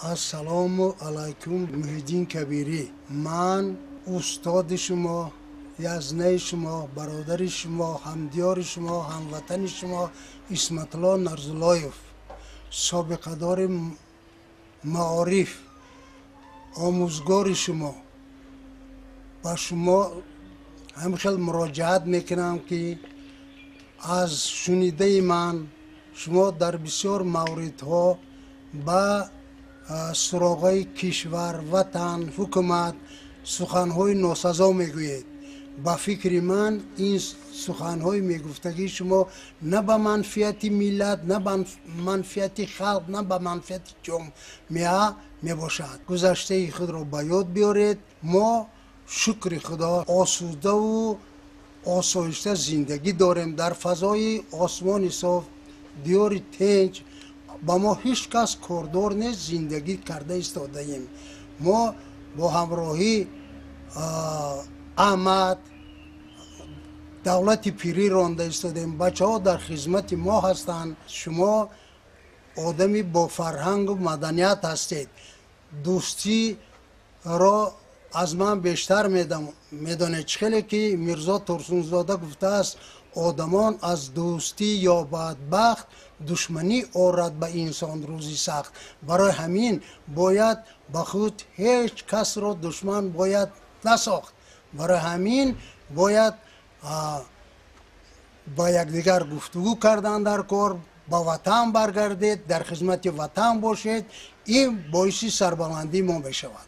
Ассалому алайкум, Муҳиддин Кабирӣ. Ман устоди шумо, язнаи шумо, бародари шумо, ҳамдиёри шумо, ҳамватани шумо Исматулло Нарзуллоев, собиқадори маориф, омӯзгори шумо, ба шумо ҳамин хел муроҷиат мекунам, ки аз шунидаи ман шумо дар бисёр мавридҳо ба суроғаи кишвар, ватан, ҳукумат суханҳои носазо мегӯед. Ба фикри ман, ин суханҳои мегуфтагии шумо на ба манфиати миллат, на ба манфиати халқ, на ба манфиати ҷомеа мебошад. Гузаштаи худро ба ёд биёред. Мо, шукри Худо, осудаву осоишта зиндагӣ дорем дар фазои осмони соф, диёри тинҷ. Ба мо ҳеҷ кас кордор нест, зиндагӣ карда истодаем. Мо бо ҳамроҳӣ Аҳмад давлати пирӣ ронда истодем. Бачаҳо дар хизмати мо ҳастанд. Шумо одами бофарҳангу маданият ҳастед, дӯстиро аз ман бештар медонед. Чӣ хеле ки Мирзо Турсунзода гуфтааст: «Одамон аз дӯстӣ ёбад бахт, душманӣ орад ба инсон рӯзи сахт». Барои ҳамин бояд ба худ ҳеҷ касро душман бояд насохт. Барои ҳамин бояд ба якдигар гуфтугӯ кардан дар кор. Ба ватан баргардед, дар хизмати ватан бошед, ин боиси сарбаландии мо мешавад.